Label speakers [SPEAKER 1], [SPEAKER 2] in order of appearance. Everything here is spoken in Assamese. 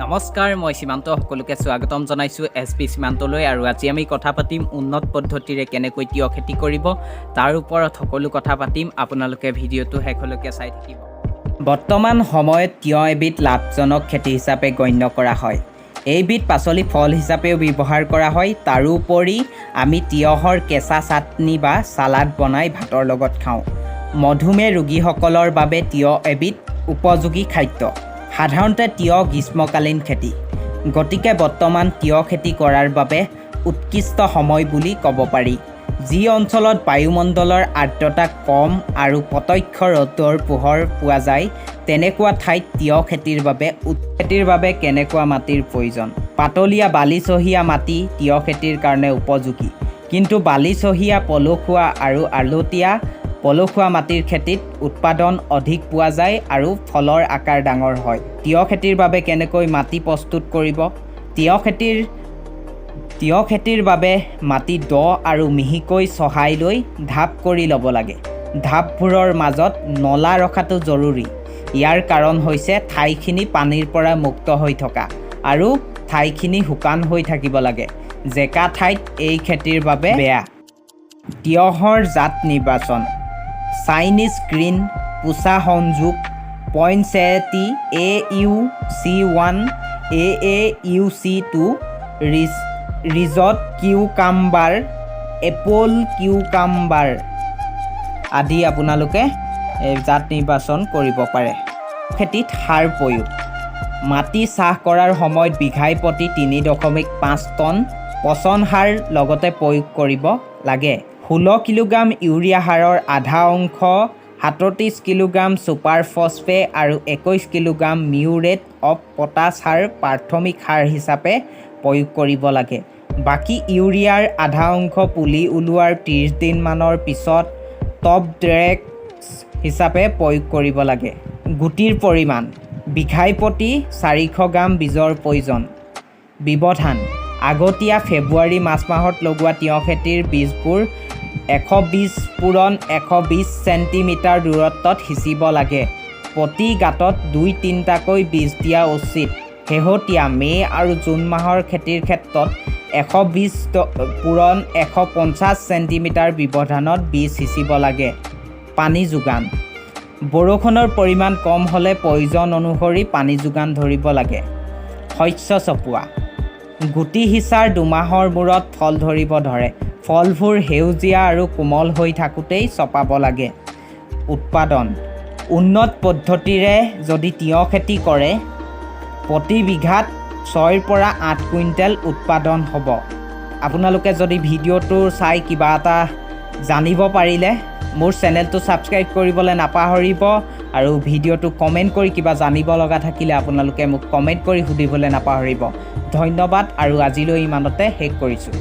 [SPEAKER 1] নমস্কাৰ, মই সীমান্ত, সকলোকে স্বাগতম জনাইছোঁ এছ পি সীমান্তলৈ। আৰু আজি আমি কথা পাতিম উন্নত পদ্ধতিৰে কেনেকৈ তিয়ঁহ খেতি কৰিব, তাৰ ওপৰত সকলো কথা পাতিম। আপোনালোকে ভিডিঅ'টো শেষলৈকে চাই থাকিব। বৰ্তমান সময়ত তিয়ঁহ এবিধ লাভজনক খেতি হিচাপে গণ্য কৰা হয়। এইবিধ পাচলি ফল হিচাপেও ব্যৱহাৰ কৰা হয়। তাৰোপৰি আমি তিয়ঁহৰ কেঁচা চাটনি বা চালাড বনাই ভাতৰ লগত খাওঁ। মধুমেহ ৰোগীসকলৰ বাবে তিয়ঁহ এবিধ উপযোগী খাদ্য। সাধাৰণতে তিয়ঁহ গ্ৰীষ্মকালীন খেতি, গতিকে বৰ্তমান তিয়ঁহ খেতি কৰাৰ বাবে উৎকৃষ্ট সময় বুলি ক'ব পাৰি। যি অঞ্চলত বায়ুমণ্ডলৰ আৰ্দ্ৰতা কম আৰু প্ৰত্যক্ষ ৰ'দৰ পোহৰ পোৱা যায়, তেনেকুৱা ঠাইত তিয়ঁহ খেতিৰ বাবে কেনেকুৱা মাটিৰ প্ৰয়োজন? পাতলীয়া বালিচহীয়া মাটি তিয়ঁহ খেতিৰ কাৰণে উপযোগী। কিন্তু বালিচহীয়া, পলসুৱা আৰু আলতীয়া পলসুৱা মাটিৰ খেতিত উৎপাদন অধিক পোৱা যায় আৰু ফলৰ আকাৰ ডাঙৰ হয়। তিয়ঁহ খেতিৰ বাবে কেনেকৈ মাটি প্ৰস্তুত কৰিব? তিয়ঁহ খেতিৰ বাবে মাটি দ আৰু মিহিকৈ চহাই লৈ ঢাপ কৰি ল'ব লাগে। ঢাপবোৰৰ মাজত নলা ৰখাটো জৰুৰী। ইয়াৰ কাৰণ হৈছে ঠাইখিনি পানীৰ পৰা মুক্ত হৈ থকা আৰু ঠাইখিনি শুকান হৈ থাকিব লাগে। জেকা ঠাইত এই খেতিৰ বাবে বেয়া। তিয়ঁহৰ জাত নিৰ্বাচন: চাইনিজ গ্ৰীণ, পুছা সংযোগ, পইনচেটি, AUC 1, AAUC 2, ridged cucumber, apple cucumber আদি আপোনালোকে এই জাত নিৰ্বাচন কৰিব পাৰে। খেতিত সাৰ প্ৰয়োগ: মাটি চাহ কৰাৰ সময়ত বিঘাই প্ৰতি 3.5 টন পচন সাৰ লগতে প্ৰয়োগ কৰিব লাগে। 16 কিলোগ্ৰাম ইউৰিয়া সাৰৰ আধা অংশ 37 কিলোগ্ৰাম ছুপাৰ ফছফেট আৰু 21 কিলোগ্ৰাম মিউৰেট অফ পটাছ সাৰ প্ৰাথমিক সাৰ হিচাপে প্ৰয়োগ কৰিব লাগে। বাকী ইউৰিয়াৰ আধা অংশ পুলি ওলোৱাৰ 30 দিনমানৰ পিছত টপ ড্ৰেছ হিচাপে প্ৰয়োগ কৰিব লাগে। গুটিৰ পৰিমাণ: বিঘাই প্ৰতি 400 গ্ৰাম বীজৰ প্ৰয়োজন। ব্যৱধান: আগতীয়া ফেব্ৰুৱাৰী মাৰ্চ মাহত লগোৱা তিয়ঁহ খেতিৰ বীজবোৰ 120 পূৰণ 120 চেণ্টিমিটাৰ দূৰত্বত সিঁচিব লাগে। প্ৰতি গাঁতত দুই তিনিটাকৈ বীজ দিয়া উচিত। শেহতীয়া মে' আৰু জুন মাহৰ খেতিৰ ক্ষেত্ৰত 120 পূৰণ 150 চেণ্টিমিটাৰ ব্যৱধানত বীজ সিঁচিব লাগে। পানী যোগান: বৰষুণৰ পৰিমাণ কম হ'লে প্ৰয়োজন অনুসৰি পানী যোগান ধৰিব লাগে। শস্য চপোৱা: গুটি সিঁচাৰ 2 মাহৰ মূৰত ফল ধৰিব ধৰে। ফলবোৰ সেউজীয়া আৰু কোমল হৈ থাকোঁতেই চপাব লাগে। উৎপাদন: উন্নত পদ্ধতিৰে যদি তিয়ঁহ খেতি কৰে, প্ৰতি বিঘাত 6ৰ পৰা 8 কুইণ্টেল উৎপাদন হ'ব। আপোনালোকে যদি ভিডিঅ'টো চাই কিবা এটা জানিব পাৰিলে, মোৰ চেনেলটো ছাবস্ক্ৰাইব কৰিবলৈ নাপাহৰিব আৰু ভিডিঅ'টো কমেণ্ট কৰি কিবা জানিব লগা থাকিলে আপোনালোকে মোক কমেণ্ট কৰি সুধিবলৈ নাপাহৰিব। ধন্যবাদ আৰু আজিলৈ ইমানতে শেষ কৰিছোঁ।